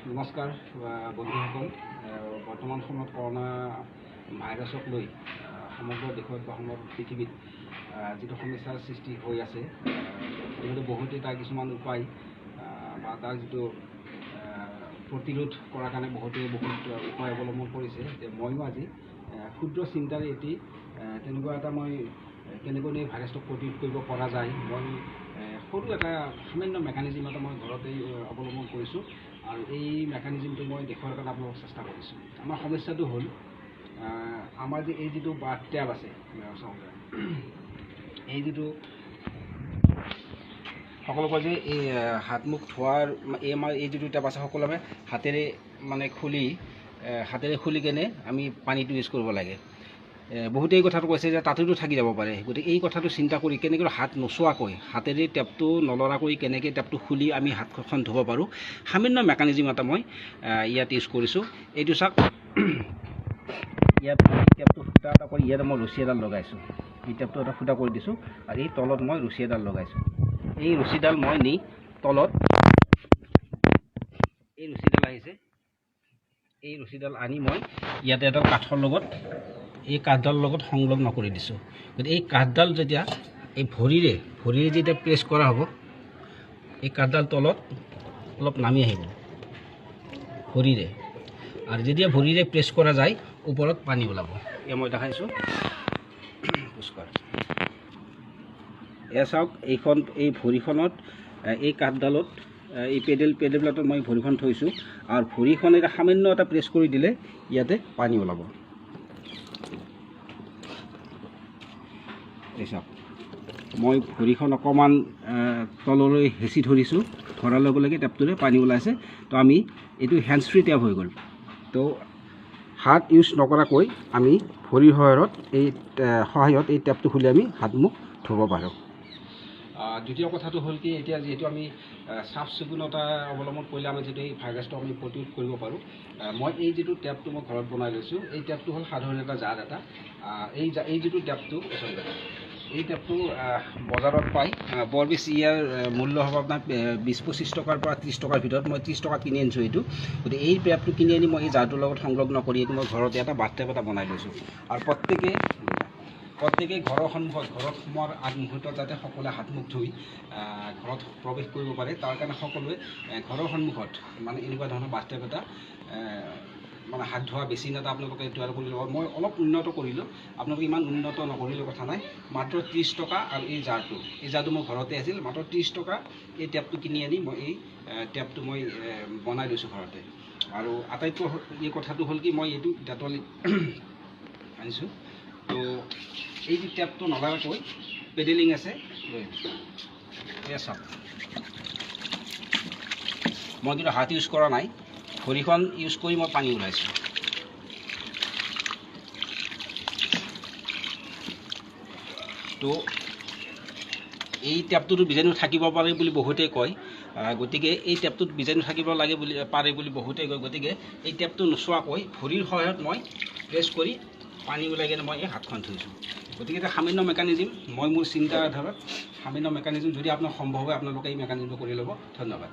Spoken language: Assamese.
নমস্কাৰ বন্ধুসকল। বৰ্তমান সময়ত কৰোণা ভাইৰাছক লৈ সমগ্ৰ দেশত বা সমগ্ৰ পৃথিৱীত যিটো সমস্যাৰ সৃষ্টি হৈ আছে, ইতিমধ্যে বহুতে তাৰ কিছুমান উপায় বা তাৰ যিটো প্ৰতিৰোধ কৰাৰ কাৰণে বহুতে বহুত উপায় অৱলম্বন কৰিছে। ময়ো আজি ক্ষুদ্ৰ চিন্তাৰে এটি তেনেকুৱা এটা মই কেনেকৈ এই ভাইৰাছটোক প্ৰতিৰোধ কৰিব পৰা যায়, মই সৰু এটা সামান্য মেকানিজিম এটা মই ঘৰতেই অৱলম্বন কৰিছোঁ আৰু এই মেকানিজিমটো মই দেখুৱাৰ কাৰণে আপোনালোকক চেষ্টা কৰিছোঁ। আমাৰ সমস্যাটো হ'ল আমাৰ যে এই যিটো বাথ টেপ আছে, এই যিটো সকলোকে যে এই হাত মুখ ধোৱাৰ এই আমাৰ এই যিটো টেপ আছে, সকলো আমি হাতেৰে মানে খুলি হাতেৰে খুলি কেনে আমি পানীটো ইউজ কৰিব লাগে। বহুতেই এই কথাটো কৈছে যে তাতেতো থাকি যাব পাৰে। গতিকে এই কথাটো চিন্তা কৰি কেনেকৈ হাত নোচোৱাকৈ, হাতেৰে টেপটো নলৰাকৈ কেনেকৈ টেপটো খুলি আমি হাতখন ধুব পাৰোঁ, সামান্য মেকানিজিম এটা মই ইয়াত ইউজ কৰিছোঁ। এইটো চাওক, ইয়াত টেপটো ফুটা এটা কৰি ইয়াত মই ৰছী এডাল লগাইছোঁ। এই টেপটো এটা ফুটা কৰি দিছোঁ আৰু এই তলত মই ৰছী এডাল লগাইছোঁ। এই ৰছীডাল মই নি তলত, এই ৰছীডাল আহিছে, এই ৰছীডাল আনি মই ইয়াতে এডাল কাঠৰ লগত, এই কাঠডালৰ লগত সংলগ্ন কৰি দিছোঁ। গতিকে এই কাঠডাল যেতিয়া এই ভৰিৰে যেতিয়া প্ৰেছ কৰা হ'ব, এই কাঠডাল তলত অলপ নামি আহিব ভৰিৰে, আৰু যেতিয়া ভৰিৰে প্ৰেছ কৰা যায় ওপৰত পানী ওলাব। এয়া মই দেখাইছোঁ, পুষ্কৰ। এয়া চাওক, এইখন এই ভৰিখনত এই কাঠডালত এই পেডেলবিলাকত মই ভৰিখন থৈছোঁ আৰু ভৰিখন এটা সামান্য এটা প্ৰেছ কৰি দিলে ইয়াতে পানী ওলাব। এই চাওক, মই ভৰিখন অকণমান তললৈ হেঁচি ধৰিছোঁ, ধৰাৰ লগে লগে টেপটোৰে পানী ওলাইছে। তো আমি এইটো হেণ্ডছ ফ্ৰী টেপ হৈ গ'ল। তো হাত ইউজ নকৰাকৈ আমি ভৰিৰ সহায়ত এই টেপটো খুলি আমি হাত মুখ ধুব পাৰোঁ। দ্বিতীয় কথাটো হ'ল কি, এতিয়া যিহেতু আমি চাফ চিকুণতা অৱলম্বন কৰিলে আমি যিটো এই ভাইৰাছটো আমি প্ৰতিৰোধ কৰিব পাৰোঁ। মই এই যিটো টেপটো মই ঘৰত বনাই লৈছোঁ, এই টেপটো হ'ল সাধাৰণ এটা জাৰ এটা। এই যিটো টেপটো, এই টেপটো বজাৰত পায়, বৰ বেছি ইয়াৰ মূল্য হ'ব আপোনাৰ 20-25 টকাৰ পৰা 30 টকাৰ ভিতৰত। মই 30 টকা কিনি আনিছোঁ এইটো। গতিকে এই টেপটো কিনি আনি মই এই জাৰটোৰ লগত সংলগ্ন কৰি এইটো মই ঘৰতে এটা বাথ টেপ এটা বনাই লৈছোঁ। আৰু প্ৰত্যেকেই ঘৰৰ সন্মুখত, ঘৰত সোমোৱাৰ আগমুহূৰ্তত যাতে সকলোৱে হাত মুখ ধুই ঘৰত প্ৰৱেশ কৰিব পাৰে, তাৰ কাৰণে সকলোৱে ঘৰৰ সন্মুখত মানে এনেকুৱা ধৰণৰ বাথ টেপ এটা মানে হাত ধোৱা বেচিন এটা আপোনালোকে তৈয়াৰ কৰি ল'ব। মই অলপ উন্নত কৰিলোঁ, আপোনালোকে ইমান উন্নত নকৰিলেও কথা নাই। মাত্ৰ 30 টকা আৰু এই জাৰটো মোৰ ঘৰতে আছিল, মাত্ৰ 30 টকা এই টেপটো কিনি আনি মই এই টেপটো মই বনাই লৈছোঁ ঘৰতে। আৰু আটাইতকৈ এই কথাটো হ'ল কি, মই এইটো ডেটল আনিছোঁ। তো এই যে টেপটো নলগাকৈ পেডেলিং আছে, এয়া চাওক, মই কিন্তু হাত ইউজ কৰা নাই, ভৰিখন ইউজ কৰি মই পানী ওলাইছোঁ। তো এই টেপটোতো বীজাণু থাকিব পাৰে বুলি বহুতেই কয়, গতিকে এই টেপটোত বীজাণু থাকিব লাগে বুলি পাৰে বুলি বহুতেই কয়। গতিকে এই টেপটো নোচোৱাকৈ ভৰিৰ সহায়ত মই প্ৰেছ কৰি পানী ওলাই কিনে মই এই হাতখন ধুইছোঁ। গতিকে এটা সামান্য মেকানিজিম, মই মোৰ চিন্তাৰ আধাৰত সামান্য মেকানিজিম, যদি আপোনাৰ সম্ভৱ হয় আপোনালোকে এই মেকানিজিমটো কৰি ল'ব। ধন্যবাদ।